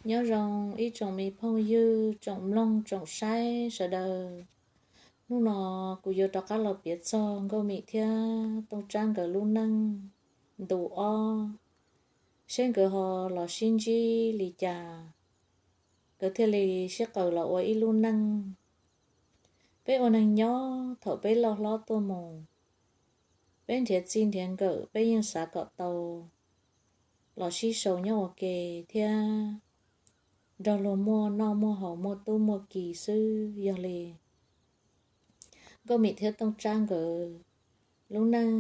Nyob zoo ib tsoom me phooj ywg, tsoom mloog, tsoom saib sawv daws. Hnub no kuv yuav rov qab los piav txog Nkauj Mim thiab Tooj Tsab nkawd lub neej ntu ob, seb nkawd ho los sib ntsib li cas, nkawd thiaj li sib qaws los ua ib lub neej. Peb ua neeg nyob thaum peb loj hlob tuaj mus, peb nrhiav txij nrhiav nkawm peb yeej xav kom tau los sib sau nyob ua ke thiab nrog luag muaj noj muaj haus muaj tub muaj ki xwb. Yog li Nkauj Mim thiab Tooj Tsab nkawd lub neej,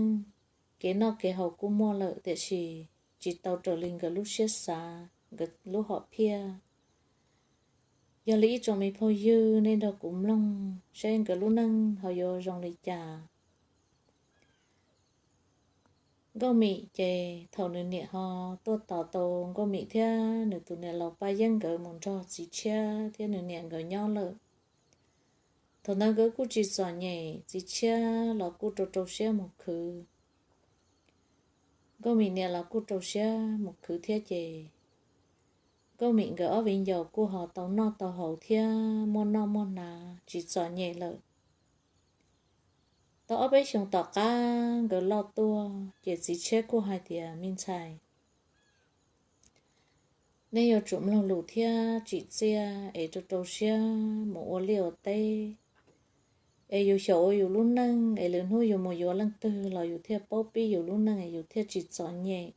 kev noj kev haus kuj muaj lawm tiam sis tsis tau raws li nkawd lub siab xav, nkawd lub hom phiaj. Yog li ib tsoom me phooj ywg, nej nrog kuv mloog seb nkawd lub neej ho yuav zoo li cas. Nkauj Mim ces thaum nws niam ho tuaj tos tau Nkauj Mim thiab nws tus niam laus Paj Yeeb nkawd mus nrog txiv tshiab thiab nws niam nkawd nyob lawm. Thaum ntawd nkawd kuj tsis txom nyem, txiv tshiab los kuj rau rau siab mus khwv. Nkauj Mim niam los kuj rau siab mus khwv thiab ces Nkauj Mim nkawd ob viv ncaus kuj ho tau noj tau haus thiab muaj noj muaj hnav tsis txom nyem lawm. Tau ob peb xyoos tom qab nkawd loj tuaj ces txiv tshiab kuj hais tias, me ntxhais, nej yuav tsum mloog lus thiab tsim txiaj es rau rau siab mus ua liaj ua teb, es yus xyaum ua yus lub neej es lwm hnub yus mus yuav leej twg los yus thiaj paub pib yus lub neej es yus thiaj tsis txom nyem.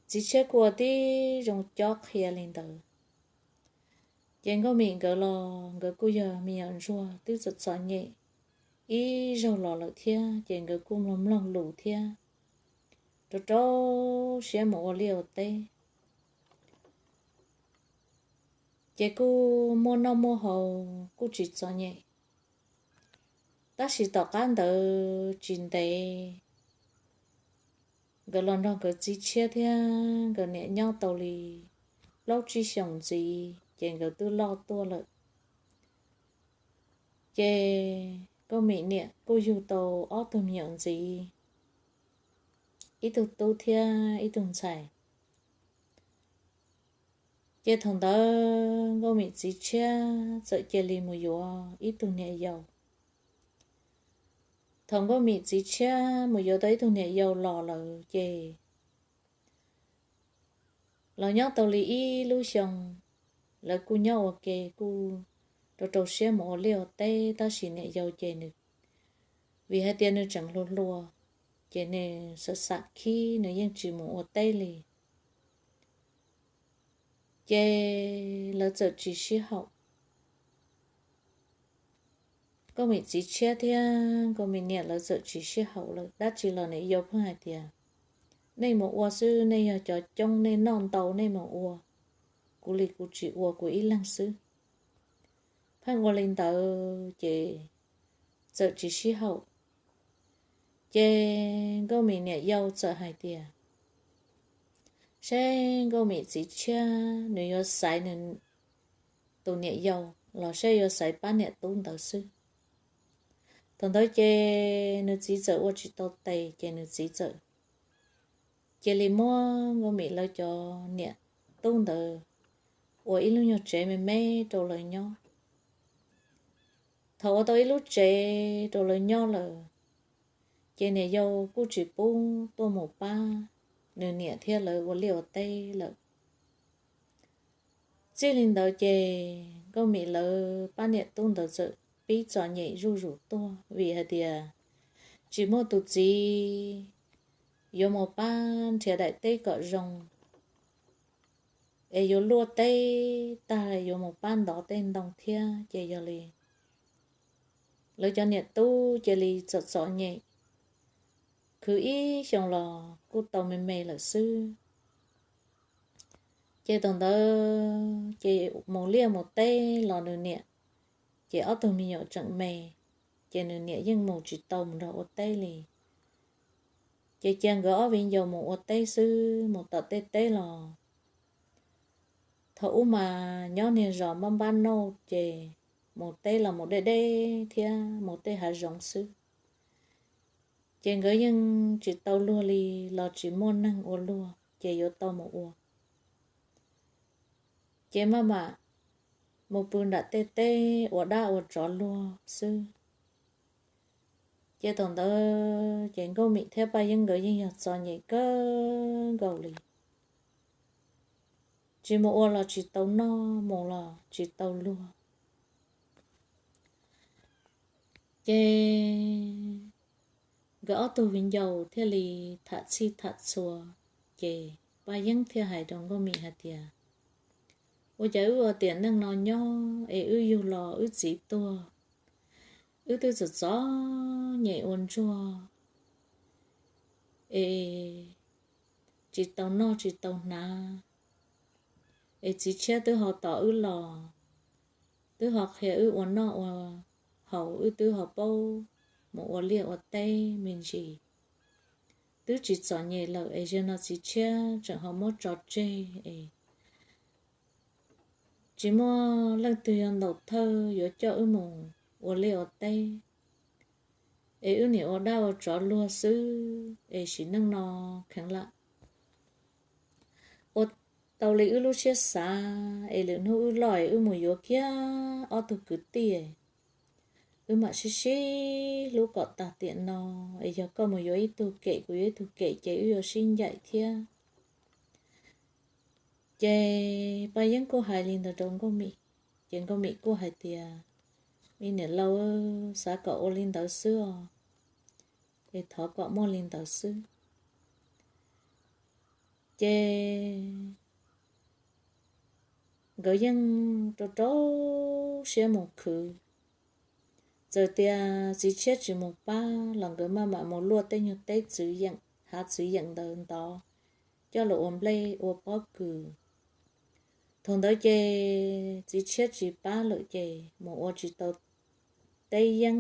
Txiv tshiab kuj ua tib zoo cob qhia li ntawd. Ces Nkauj Mim nkawd los nkawd kuj yog me nyuam ntsuag twb txom txom nyem ib zaug los lawm thiab ces nkawd kuj mloog mloog lus thiab rau rau siab mus ua liaj ua teb. Ces kuj muaj noj muaj haus kuj tsis txom nyem. Tab sis tom qab ntawd tsis ntev nkawd los nrog nkawd txiv tshiab thiab nkawd niam nyob tau li plaub tsib xyoos ntxiv ces nkawd twb loj tuaj lawm. Ces Nkauj Mim niam kuj yug tau ob tug me nyuam ntxiv, ib tug tub thiab ib tug ntxhais. Ces thaum ntawd Nkauj Mim txiv tshiab txawm cia li mus yuav ib tug niam yau. Thaum Nkauj Mim txiv tshiab mus yuav tau ib tug niam yau los lawm ces los nyob tau li ib lub xyoo, lawv kuj nyob ua ke kuj rau rau siab mus ua liaj ua teb tab sis niam yau ces nws, vim hais tias nws tseem hluas hluas, ces nws xam xam khib nws yeej tsis mus ua teb li. Ces lawv txawm tsis sib haum. Nkauj Mim txiv tshiab thiab Nkauj Mim niam lawv txawm tsis sib haum lawm, dab tsi los niam yau pheej hais tias, nej mus ua xwb, nej yog cov coob, nej noj ntau nej mus ua, kuv li kuv tsis ua kuv ib leeg xwb. Pheej ua li ntawd ces txawm tsis sib haum. Ces Nkauj Mim niam yau txawm hais tias, seb Nkauj Mim txiv tshiab nws yuav xaiv nws tus niam yau los seb yuav xaiv pab niam tub ntawd xwb. Thaum ntawd ces nws txiv txawm ua tsis tau tes ces nws txiv txawm cia li muab Nkauj Mim lawv cov niam tub ntawd ua ib lub nyuag tsev me me rau lawv nyob. Thaum ua tau ib lub tsev rau lawv nyob lawm, ces niam yau kuj tsis pub tuaj mus pab nws niam thiab lawv ua liaj ua teb lawm. Txij li ntawd ces Nkauj Mim lawv pab niam tub ntawd txawm pib txom nyem zuj zus tuaj vim hais tias tsis muaj tus txiv yuav mus pab nrhiav daim teb kom zoo, es yuav luaj teb tag yuav mus pab ntov tej ntoo thiab ces yog li lawv cov niam tub cia li txom txom nyem, khwv ib xyoos los kuj tau me me lawm xwb. Ces thaum ntawd ces mus liaj mus teb los nws niam, ces ob tug me nyuam tseem me, ces nws niam yeej mus tsis tau mus nrog ua teb li. Ces cia nkawd ob viv ncaus mus ua teb xwb, mus tom tej teb los thaum ub mas nyob niag zos npab npab nauj ces mus teb los mus deb deb thiab mus tej hav zoov xwb. Ces nkawd yeej tsis tau luag li, los tsis muaj neeg ua luag ces yuav tau mus ua. ces maj mam mus pw nram tej teb ua dab ua tsov luag xwb. Ces thaum ntawd ces Nkauj Mim thiab Paj Yeeb nkawd yeej yog txom nyem kawg nkaus li, tsis mus ua los tsis tau noj, mus los tsis tau luag. Ces nkawd ob tug viv ncaus thiaj li tham txhij tham txhua, ces Paj Yeeb thiaj hais rau Nkauj Mim hais tias, ua cas wb ua tiam neej no nyob es wb yug los wb txiv tuag, wb twb txom txom nyem ua ntsuag es tsis tau noj tsis tau hnav, es txiv tshiab twb ho tos wb los, twb ho qhia wb ua noj ua haus, wb twb ho paub mus ua liaj ua teb me ntsis, twb tsis txom nyem lawm es zaum no txiv tshiab tseem ho muab tso tseg es tsis muaj leej twg yog ntaus thawj yuav coj wb mus ua liaj ua teb, es wb niam ua dab ua tsov luag xwb es sim neej no kheev lam ua tau li wb lub siab xav es lwm hnub wb loj es wb mus yuav kiag ob tug kwv tij, wb mam sib sib hlub kom tag tiam no, es yog koj mus yuav ib tug kem kuv yuav ib tug kem ces wb yuav sib ncaim thiab. Ces Paj Yeeb kuj hais li ntawd rau Nkauj Mim, ces Nkauj Mim kuj hais tias, me niam laus, xav kom ua li ntawd xwb os, es thov kom muaj li ntawd xwb. Ces nkawd yeej rau rau siab mus khwv. Txawm tias txiv tshiab tsis mus pab los nkawd maj mam mus luaj tej nyuag teb txwv yeem, hav txwv yeem ntawd ntov coj los ua nplej ua pob kws. Thaum ntawd ces txiv tshiab tsis pab lawm ces mus ua tsis tau teb yeeb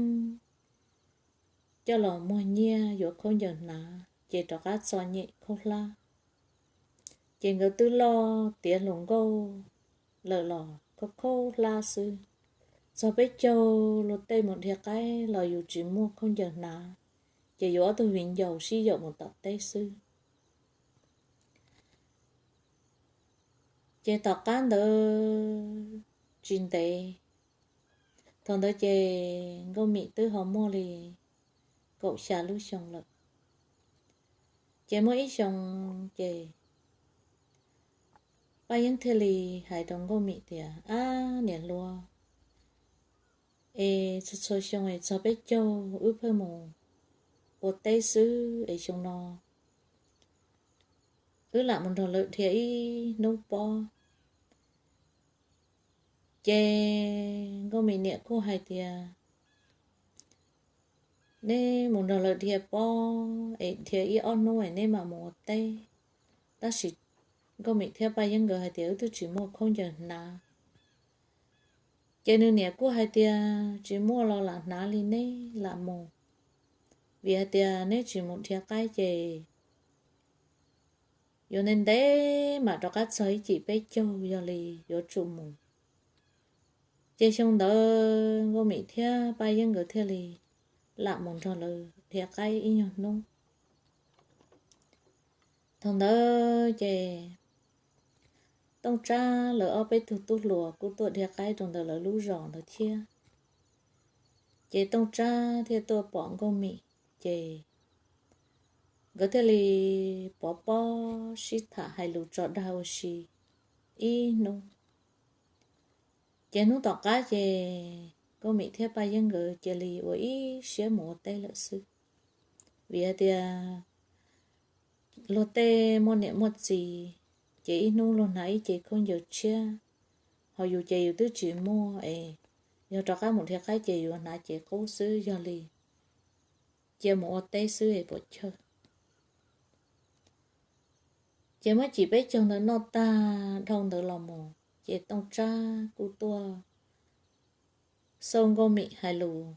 coj los muag nyiaj yuav khaub ncaws hnav ces rov qab txom nyem khaub hlab. Ces nkawd twb loj tiav hluas nkauj lawm los khaub khaub hlab xwb. Txog peb caug luag tej mus dhia qaib los yus tsis muaj khaub ncaws hnav, ces yus ob tug viv ncaus sib yaum mus tom teb xwb. Ces tom qab ntawd tsis ntev, thaum ntawd ces Nkauj Mim twb ho muaj li kaum xya lub xyoo lawm. Ces muaj ib xyoo ces Paj Yeeb thiaj li hais rau Nkauj Mim tias, ab niam hluas, es txhua txhua xyoo es txog peb caug wb pheej mus ua teb xwb es xyoo no wb lam mus nrog lawv dhia ib hnub pob. Ces Nkauj Mim niam kuj hais tias, neb mus nrog lawv dhia pob es dhia ib ob hnub es neb mam mus ua teb. Tab sis Nkauj Mim thiab Paj Yeeb nkawd hais tias wb twb tsis muaj khaub ncaws hnav. Ces nws niam kuj hais tias tsis muaj los lam hnav li neb lam mus, vim hais tias neb tsis mus dhia qaib ces yuav ntev ntev mam rov qab txog ib cim peb caug yog li yuav tsum mus. Ces xyoo ntawd Nkauj Mim thiab Paj Yeeb nkawd thiaj li lam mus nrog lawv dhia qaib ib nyuag hnub. Thaum ntawd ces Tooj Tsab lawv ob peb tug tub hluas kuj tuaj dhia qaib rau ntawm lawv lub zos ntawd thiab. Ces Tooj Tsab thiaj tuaj pom Nkauj Mim, ces nkawd thiaj li pov pob sib tham hais lus tso dag ua si ib hnub. Ces hnub tom qab ces Nkauj Mim thiab Paj Yeeb nkawd cia li ua ib siab mus ua teb lawm xwb, vim hais tias luag tej muaj niam muaj txiv, ces ib hnub luag hnav ib ce khaub ncaws tshiab, ho yus ces yus twb tsis muaj es yog rov qab mus dhia qaib ces yuav hnav cev qub xwb, yog li cia mus ua teb xwb es puas chawj. Ces muab cim peb caug ntawd noj tag dhau ntawd los mus ces Tooj Tsab kuj tuaj xauj Nkauj Mim hais lus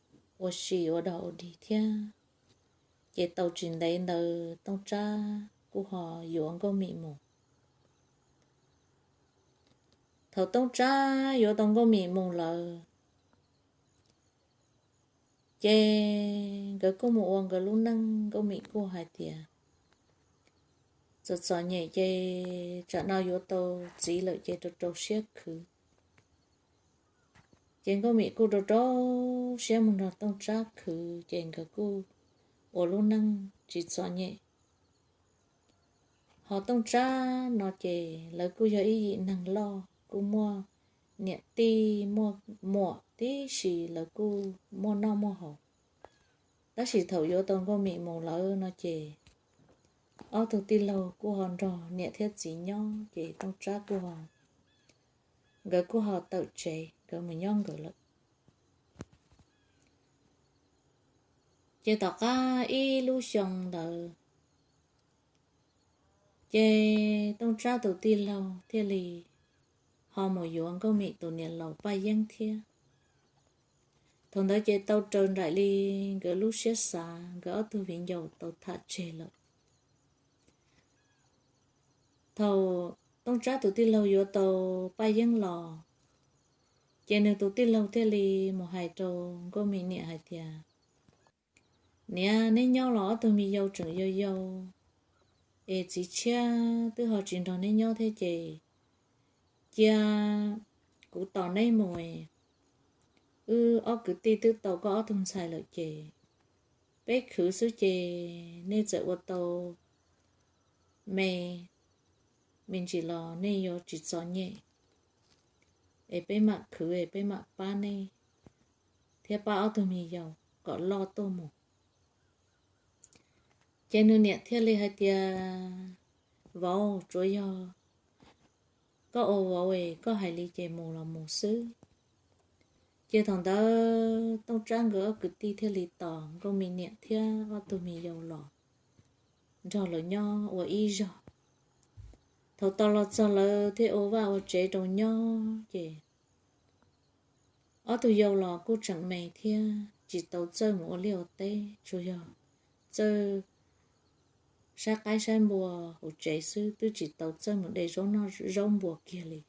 ua si ua dog ua dig thiab. Ces tau tsis ntev ntawd Tooj Tsab kuj ho yuav Nkauj Mim mus. Thaum Tooj Tsab yuav tau Nkauj Mim mus lawm, ces nkawd kuj mus ua nkawd lub neej, Nkauj Mim kuj hais tias txom txom nyem ces tsam no yuav tau txiv lawm ces rau rau siab khwv. Ces Nkauj Mim kuj rau rau siab mus nrog Tooj Tsab khwv ces nkawd kuj ua lub neej tsis txom nyem. Ho Tooj Tsab no ces lawv kuj yog ib yim neeg loj kuj muaj niam tij muaj muam tib si, lawv kuj muaj noj muaj haus. Tab sis thaum yuav tau Nkauj Mim mus lawm no ces ob tug tij laug kuj ho nrog niam thiab txiv nyob ces Tooj Tsab kuj ho, nkawd kuj ho tawm tsev nkawd mus nyob nkawd lawm. Ces tom qab ib lub xyoo ntawd ces Tooj Tsab tus tij laug thiaj li ho mus yuav Nkauj Mim tus niam laus Paj Yeeb thiab. Thaum ntawd ces tau raws nraim li nkawd lub siab xav, nkawd ob tug viv ncaus tau tham tseg lawm. Thaum Tooj Tsab tus tij laug yuav tau Paj Yeeb los, ces nws tus tij laug thiaj li mus hais rau Nkauj Mim niam hais tias, niam, neb nyob los ob tug me yau tseem yau yau, es txiv tshiab twb ho tsis nrog neb nyob thiab ces cia kuv tos neb mus. Wb ob kwv tij twb tau koj ob tug ntxhais lawm ces peb khwv xwb ces nej txawm ua tau me me ntsis los nej yuav tsis txom nyem, es peb mam khwv es peb mam pab nej thiab pab ob tug me yau kom loj tuaj mus. Ces nws niam thiaj li hais tias, vauv, tsuav yog koj ua vauv es koj hais li ces mus los mus xwb. Ces thaum ntawd Tooj Tsab nkawd ob kwv tij thiaj li tos Nkauj Mim niam thiab ob tug me yau los nrog lawv nyob ua ib zog. Thaum tos los txog lawv thiaj ua vaj ua tsev rau nyob ces ob tug yau los kuj tseem me thiab tsis tau txawj mus ua liaj ua teb, tsuas yog txawj saib qaib saib npua hauv tsev xwb, twb tsis tau txawj mus de zaub noj zaub npua kiag li.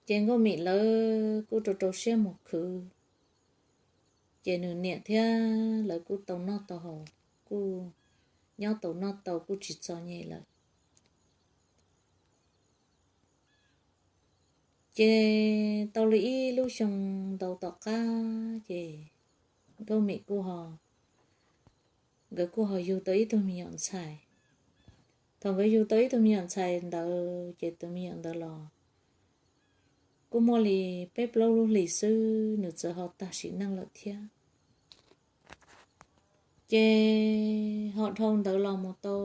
Ces Nkauj Mim lawv kuj rau rau siab mus khwv, ces nws niam thiab lawv kuj tau noj tau haus, kuj nyob tau noj tau kuj tsis txom nyem lawm. Ces tau li ib lub xyoo ntau tom qab ces Nkauj Mim kuj ho, nkawd kuj ho yug tau ib tug me nyuam ntxhais. Thaum nkawd yug tau ib tug me nyuam ntxhais ntawd ces tus me nyuam ntawd los kuj muaj li peb plaub lub hlis xwb nws txawm ho tag sim neej lawm thiab. Ces ho dhau ntawd los mus tau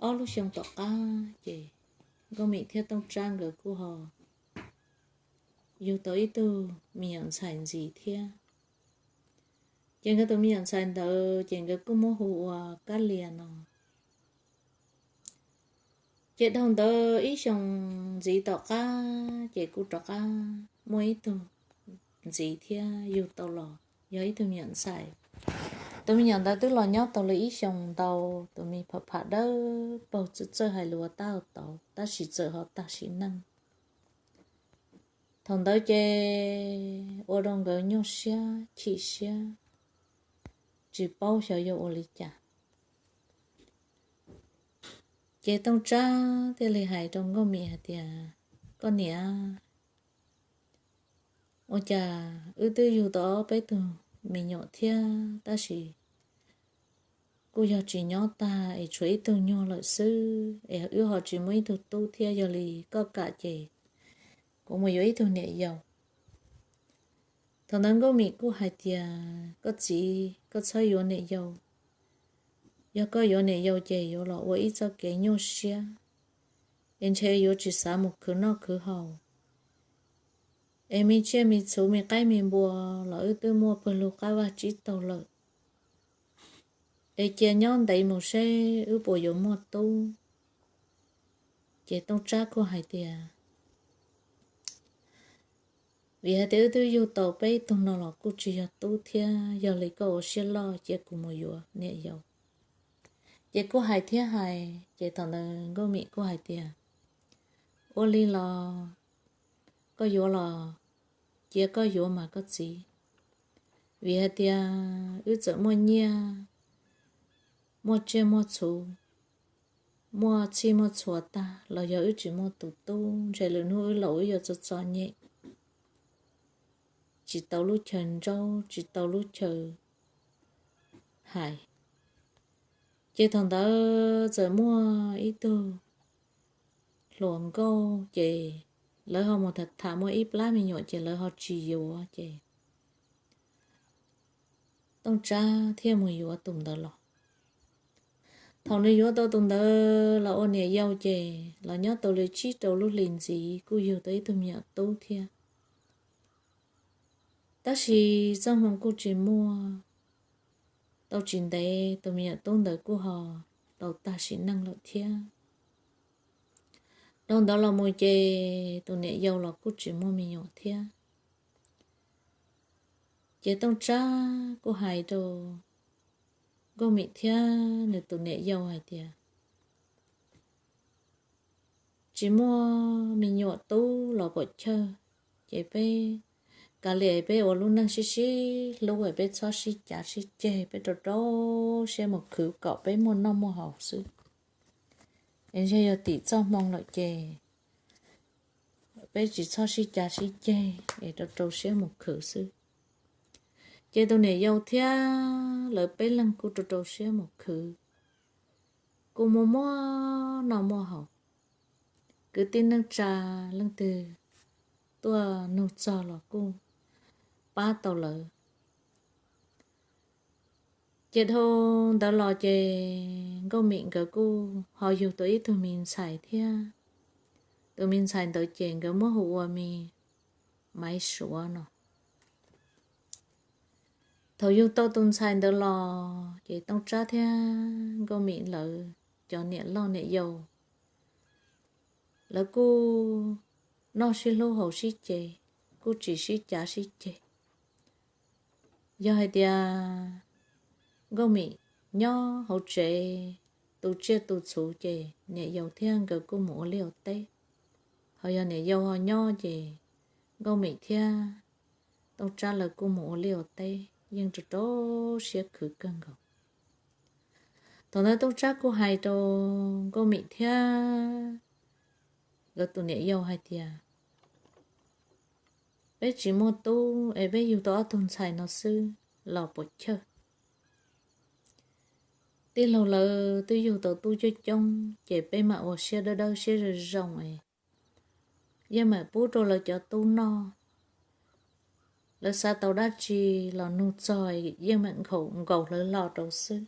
ob lub xyoo tom qab ces Nkauj Mim thiab Tooj Tsab nkawd kuj ho yug tau ib tug me nyuam ntxhais ntxiv thiab. Ces nkawd tus me nyuam ntxhais ntawd ces nkawd kuj muab hu ua Kab Lias no. Ces dhau ntawd ib xyoo ntxiv tom qab ces kuj rov qab muaj ib tug ntxiv thiab yug tau los yog ib tug me nyuam ntxhais. Tus me nyuam ntawd twb los nyob tau li ib xyoo ntau, tus me pham pham dawb paug txawj txawj hais lus ua tab ua tauv tab sis txawm ho tag sim neej. Thaum ntawd ces ua rau nkawd nyuaj siab chim siab, tsis paub xyov yuav ua li cas. Ces Tooj Tsab thiaj li hais rau Nkauj Mim hais tias, koj niam, ua cas wb twb yug tau ob peb tug me nyuam thiab tab sis kuj yog tsis nyob tag es tshuav ib tug nyuag lawm xwb es wb ho tsis muaj ib tug tub thiab, yog li koj kam ces kuv mus yuav ib tug niam yau. Thaum ntawd Nkauj Mim kuj hais tias, koj txiv, koj txhob yuav niam yau. Yog koj yuav niam yau ces yuav los ua ib txoj kev nyuaj siab, es ntshe yuav tsis xav mus khwv noj khwv haus. Es me tsiaj me txhu me qaib me npua los wb twb muaj pawg lug qab vaj tsib taug lawm. Es cia nyob ntev mus seb wb puas yuav muaj tub. Ces Tooj Tsab kuj hais tias, vim hais tias wb twb yug tau peb tug no los kuj tsis yog tub thiab, yog li koj ua siab loj cia kuv mus yuav niam yau. Ces kuj hais thiab hais, ces thaum ntawd Nkauj Mim kuj hais tias, ua li los koj yuav los cia koj yuav mas koj txiv, vim hais tias wb txawm muaj nyiaj muaj tsiaj muaj txhu, muaj txhij muaj txhua tag los yog wb tsis muaj tus tub, ntshe lwm hnub wb laus wb yuav txom txom nyem, tsis tau lub chaw ntsaub, tsis tau lub chaw hais. Ces thaum ntawd txawm muaj ib tug hluas nkauj, ces lawv ho mus tham tham muaj ib plab me nyuam ces lawv ho tsis yuav, ces Tooj Tsab thiaj mus yuav tus ntawd los. Thaum nws yuav tau tus ntawd los ua niam yau ces los nyob tau li tsib rau lub hlis ntxiv kuj yug tau ib tug me nyuam tub thiab. Tab sis txoj hmoo kuj tsis muaj, tau tsis ntev tus me nyuam tub ntawd kuj ho tau tag sim neej lawm thiab. Dhau ntawd los mus ces tus niam yau los kuj tsis muaj me nyuam thiab. Ces Tooj Tsab kuj hais rau Nkauj Mim thiab nws tus niam yau hais tias, tsis muaj me nyuam tub los puam chawj, ces peb kav liam peb ua lub neej sib sib hlub es peb txhob sib cav sib ceg, peb rau rau siab mus khwv kom peb muaj noj muaj haus xwb. Es ntshe yog tim txoj hmoo lawm ces peb tsis txhob sib cav sib ceg es rau rau siab mus khwv xwb. Ces tus niam yau thiab lawv peb leeg kuj rau rau siab mus khwv, kuj muaj muaj noj muaj haus. Kwv tij neej tsa leej twg tuaj nug txog los kuj pab tau lawv. Ces dhau ntawd los ces Nkauj Mim nkawd kuj ho yug tau ib tug me ntxhais thiab. Tus me ntxhais ntawd ces nkawd muab hu ua me Maiv Suav no. Thaum yug tau tus ntxhais ntawd los ces Tooj Tsab thiab Nkauj Mim lawv cov niam loj niam yau, lawv kuj noj sib hlub haus sib ce, kuj tsis sib cav sib ceg. Yog hais tias Nkauj Mim nyob hauv tsev tu tsiaj tu txhuv ces niam yau thiab nkawd kuj mus ua liaj ua teb. Ho yog niam yau ho nyob ces Nkauj Mim thiab Tooj Tsab lawv kuj mus ua liaj ua teb, yeej rau rau siab khwv kawg nkaus. Thaum ntawd Tooj Tsab kuj hais rau Nkauj Mim thiab nkawd tus niam yau hais tias, peb tsis muaj tub es peb yug tau ob tug ntxhais no xwb los puam chawj. Tij laug lawv twb yug tau tub coob coob ces peb mam ua siab dawb dawb siab zoo zoo es yeej mam pub rau lawv cov tub noj. Lawv xav tau dab tsi los nug txog yeej mam nkaus hlawv hlo rau xwb.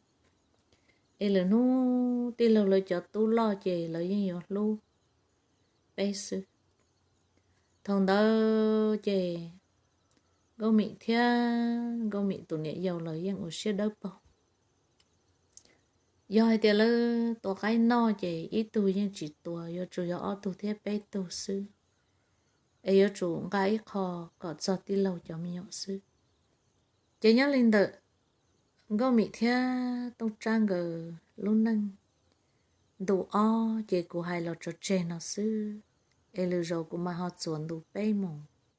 Es lwm hnub tij laug lawv cov tub loj ces lawv yeej yuav hlub peb xwb. Thaum ntawd ces Nkauj Mim thiab Nkauj Mim tus niam yau lawv yeej ua siab dawb paug. Yog hais tias lawv tua qaib noj ces ib tug yeej tsis tua, yuav tsum yog ob tug thiab peb tug xwb, es yuav tsum nqa ib qho kom txog tij laug cov me nyuam xwb. Ces nyob li ntawm Nkauj Mim thiab Tooj Tsab nkawd lub neej ntu ob ces kuv hais los tso tseg no xwb, es lwm zaus kuv mam ho txuas ntu peb mus